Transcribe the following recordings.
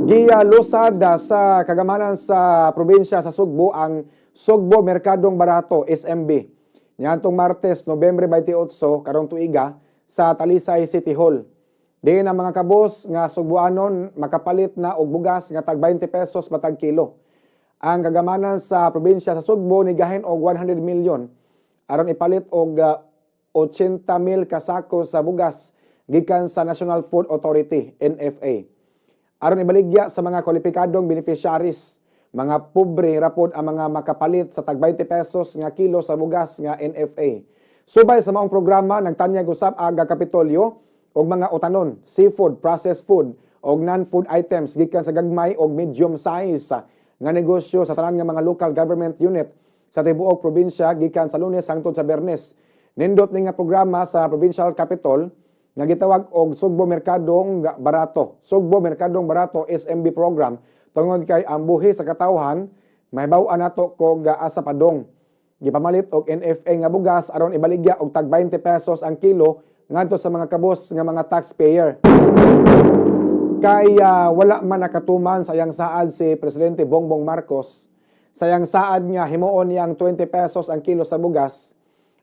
Gilusad sa kagamanan sa probinsya sa Sugbo ang Sugbo Merkadong Barato, SMB, niadtong Martes, Nobyembre 28 karong tuiga sa Talisay City Hall. Diin ang mga kabos nga Sugbuanon makapalit na og bugas nga tag 20 pesos matag kilo. Ang kagamanan sa probinsya sa Sugbo nigahin og 100 million aron ipalit og 80 mil kasako sa bugas gikan sa National Food Authority, NFA, aron ibaligya sa mga kwalipikadong beneficiaries. Mga pobre rapod ang mga makapalit sa tag 20 pesos nga kilo sa bugas nga NFA. Subay sa maong programa, nagtanyag usab ang Kapitolyo og mga utanon, seafood, processed food og non-food items gikan sa gagmay og medium size nga negosyo sa tanan nga mga local government unit sa tibuok probinsya gikan sa Lunes hangtod sa Biyernes. Nindot ni nga programa sa Provincial Capitol nga gitawag og Sugbo Merkadong Barato. Sugbo Merkadong Barato SMB program tungod kay ang buhi sa katawhan mahibaw-an nato kog asa padong. Gipamalit og NFA nga bugas aron ibaligya og tag 20 pesos ang kilo ngadto sa mga kabos nga mga taxpayer. Kay wala man nakatuman sa iyang saad si Presidente Bongbong Marcos sa iyang saad nga himuon niyang 20 pesos ang kilo sa bugas,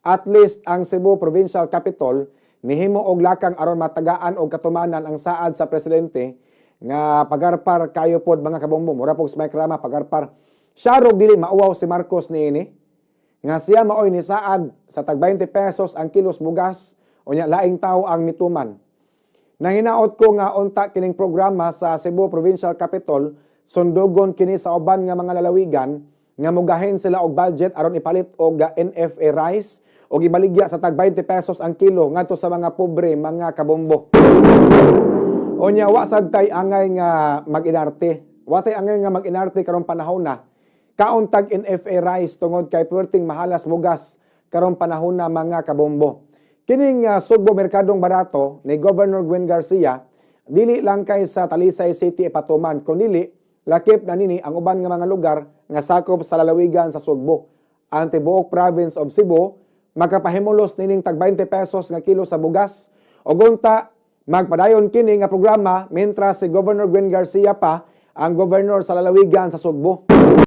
at least ang Cebu Provincial Capitol nihimo og lakang aron matagaan og katumanan ang saad sa presidente nga pagarpar kayo pod, mga kabombo. Mura pog sa may krama pagarpar. Siya rog dili mauwaw si Marcos niini nga siya maoy ni saad sa tag 20 pesos ang kilos bugas, unya laing tao ang mituman. Nanginaot ko nga unta kining programa sa Cebu Provincial Capitol sundugon kini sa uban nga mga lalawigan nga mugahin sila og budget aron ipalit og NFA rice og ibaligya sa tag 20 pesos ang kilo ngadto sa mga pobre, mga kabombo. Unya wa sad tay angay nga mag-inarte. Wa tay angay nga mag-inarte karong panahon na. Kaon tag NFA rice tungod kay puwerteng mahalas bugas karong panahon na, mga kabombo. Kining Sugbo Merkadong Barato ni Governor Gwen Garcia dili lang kay sa Talisay City ipatuman, kundi lakip na nini ang uban nga mga lugar nga sakop sa lalawigan sa Sugbo. Ang tibuok province of Cebu makapahimulos nining tag 20 pesos nga kilo sa bugas ug unta magpadayon kini nga programa mentras si Governor Gwen Garcia pa ang governor sa lalawigan sa Sugbo.